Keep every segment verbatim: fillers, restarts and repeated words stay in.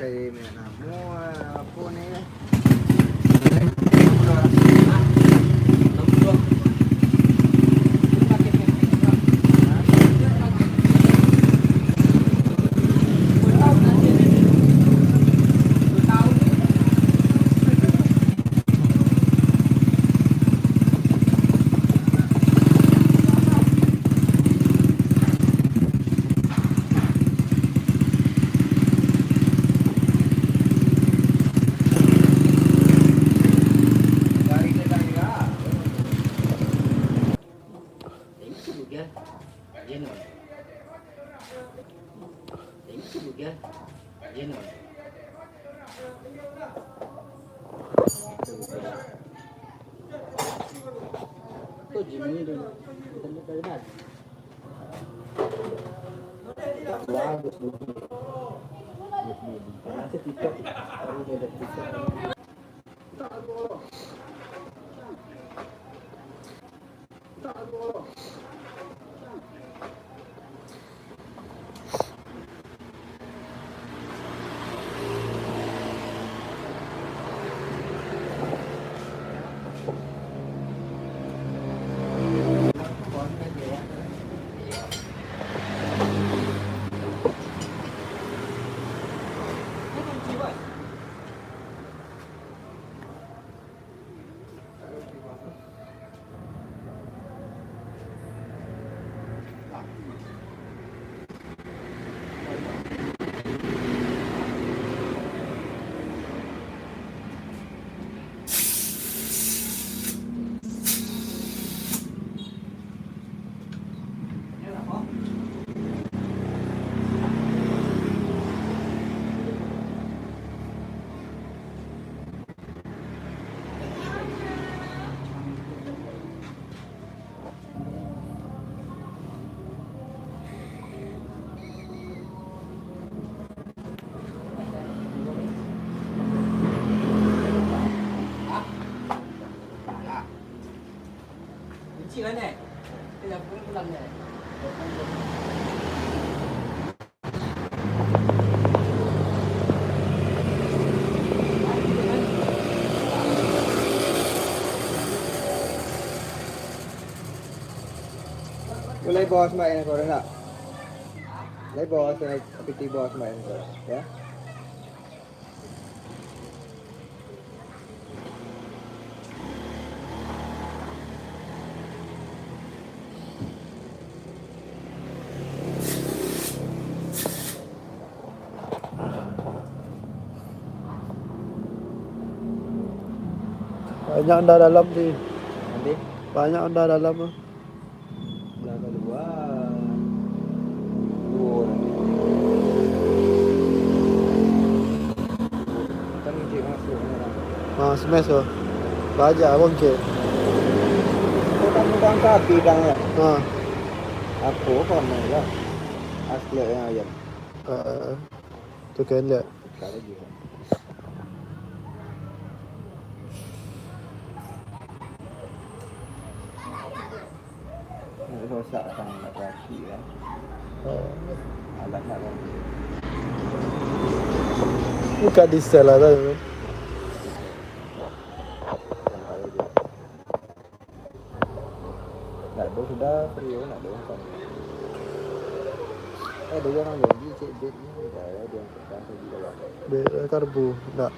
Namo apo ni? Mulai bawa sumbayang ko, dah tak? Mulai bawa sumbayang, piti bawa sumbayang ko, ya. Banyak onda dalam ti. Nanti? Banyak onda dalam tu. Lah kalua. Duo. Kan ijek masuak urang. Ah, smash tu. Bajak abang ke? Kau kan urang kaki dang ya? Ah. Aku kau lah. Aslek yang ayam. Ah, tu kan lihat. Nak rosak tang nak kaki kan. Oh. Alah nak kan. Bukan diesel lah tu. Nak doh sudah, Frio, nak doh kan. Eh, dia orang janji cek bed ni, dah, dia orang tukang tu juga lah. Bed, eh, karbu, nak.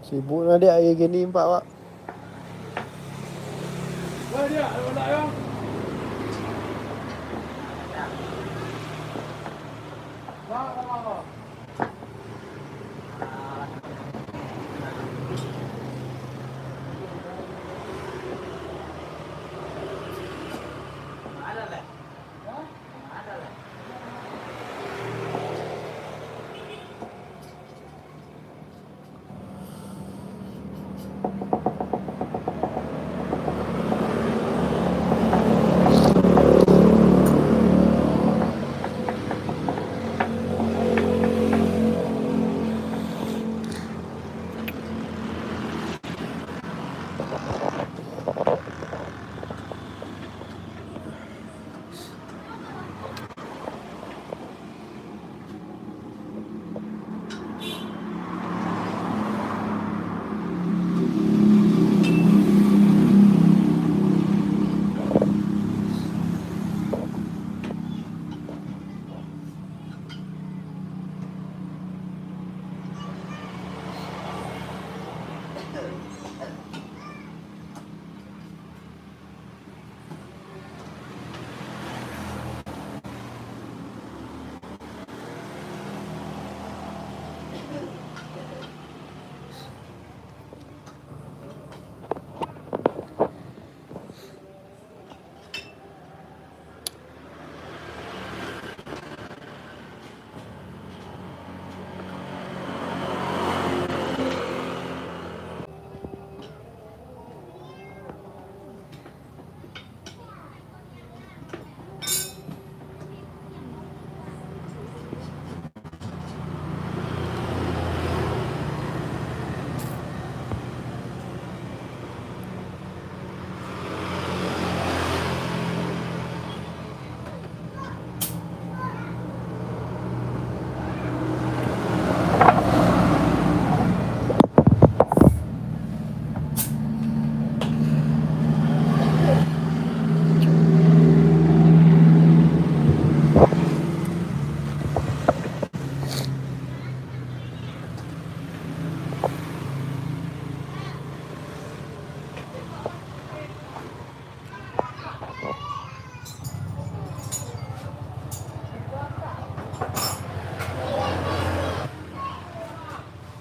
Sibuk nah, Diak, hari gini, Pak, Pak.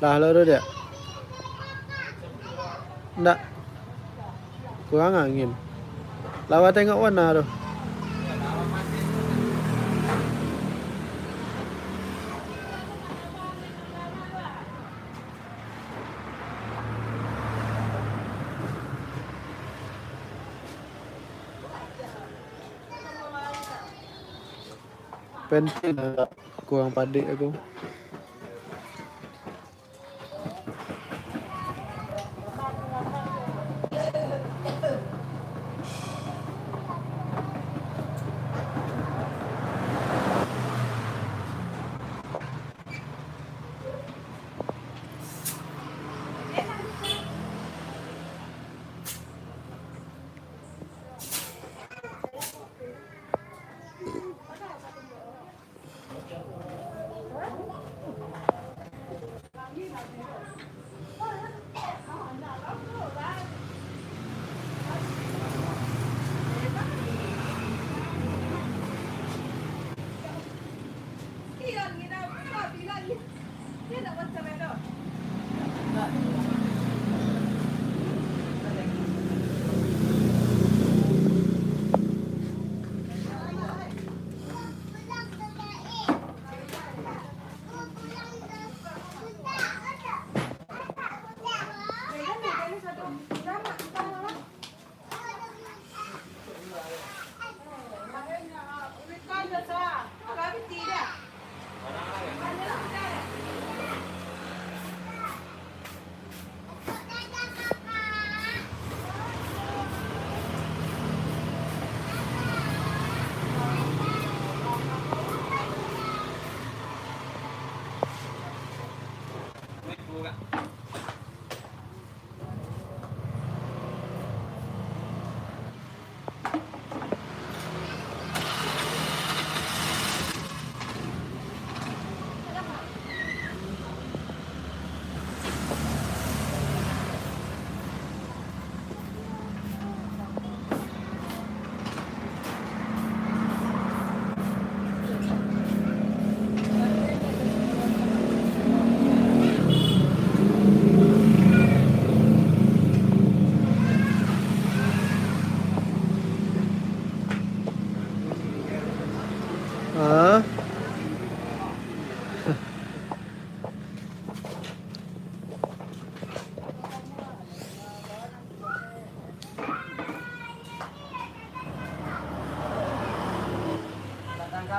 Lah, lo tu, Diak. Ndak. Kurang angin. Lawa tengok warna tu. Penting lah, kurang padik aku.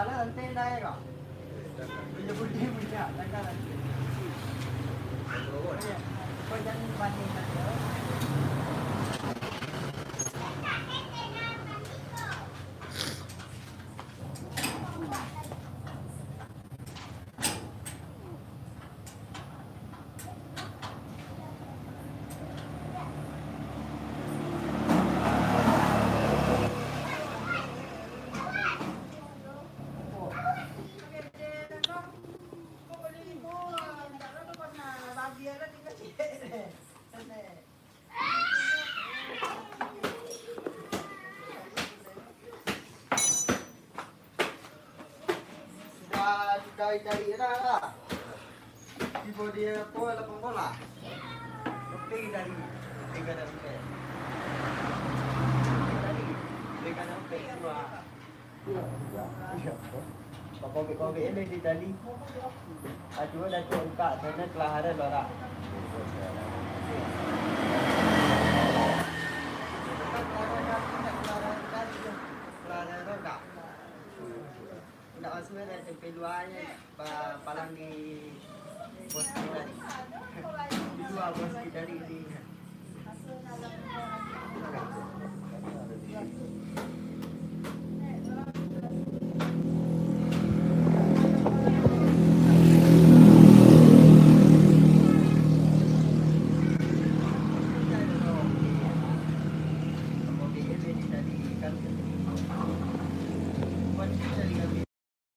Alah, santai lah, ya, kau. Punya budi punya, takkan santai. Kau jangan bandingkan, ya. Sudah, sudah ditarik dah, dah. Tibo di apo, lapang bola. Tapi dari, dari dari. Dari, dari. Dua. Iya, iya, iya. Pakobek-kobek ni di tali. Aduh, dah tu engkak, sana kelaharan orang. Kelaharan orang. Nak masuk kan ada tempe luarnya, ba-, palang di bos kita ni. Di luar bos kita ni, di.